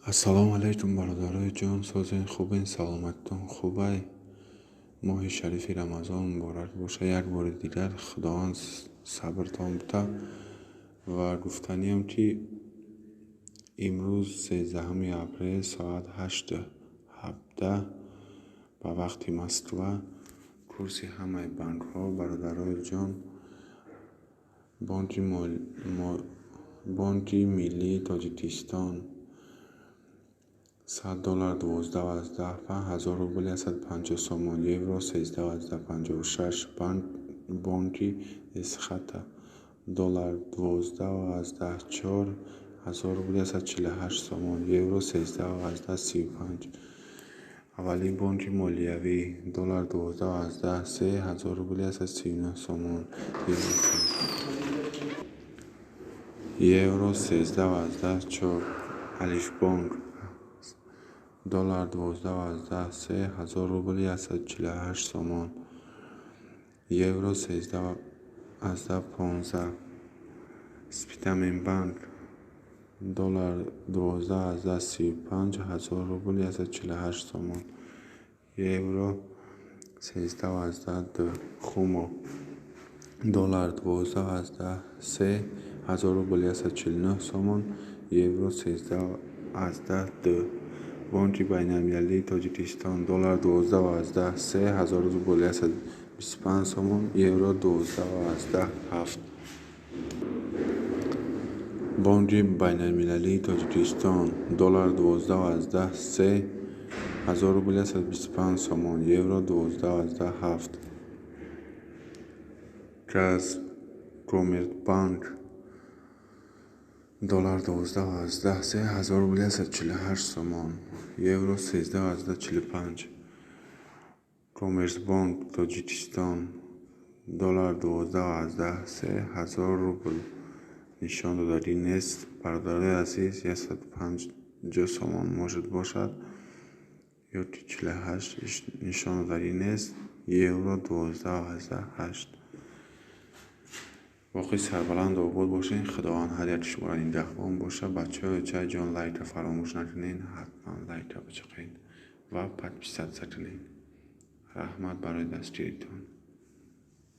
Ассалому алайкум, бародарои ҷон, созен, хубен, саломатитон хубай? Моҳи шарифи Рамазон муборак боша. Як бори дигар Худованд сабртон бита. Ва гуфтаниам, ки имрӯз, 13-уми апрел, соат 8:17 ба вақти Москва, курси ҳамаи банкҳо, бародарои ҷон: Бонки миллии Тоҷикистон, 100 доллар 12,5, 1000 рубл 150 сомон, евро 13,56. Бонки Эсхата, доллар 12,4, 1000 рубл 148 сомон, евро 13,35. Аввалин бонки молиявӣ, доллар 12,3, 1000 рубл 139 сомон, евро 13,4. Алифбонк, доллар 12,3, 1000 рубл 148 сомон, евро 13,15. Спитаменбанк, доллар 12,35, 1000 рубл 148 сомон, евро 13,2. Хумо, доллар 12,3, 1000 рубл 149 сомон, евро 13,2. Бонки байналмилалии Тоҷикистон, доллар 12,3, 1000 рубл 125 сомон, евро 12,7. Бонки байналмилалии Тоҷикистон, доллар 12,3, 1000 рубл 125 сомон, евро 12,7. Казкоммерцбанк, доллар 12,3, 1000 рубл 148 сомон, евро 13,45. Коммерцбонк Тоҷикистон, доллар 12,3, 1000 рубл нишон додагӣ нест, бародарои азиз, 150 сомон может бошад ё ки 48, нишон додагӣ нест, евро 12,8. Боқӣ сарбаланду обод бошед, Худованд ҳар яки шуморо нигаҳбон бошад. Бачаҳои ҷон, лайка фаромӯш накунед, ҳатман лайка бичиқед ва подписаться кунед. Раҳмат барои дастгиритон.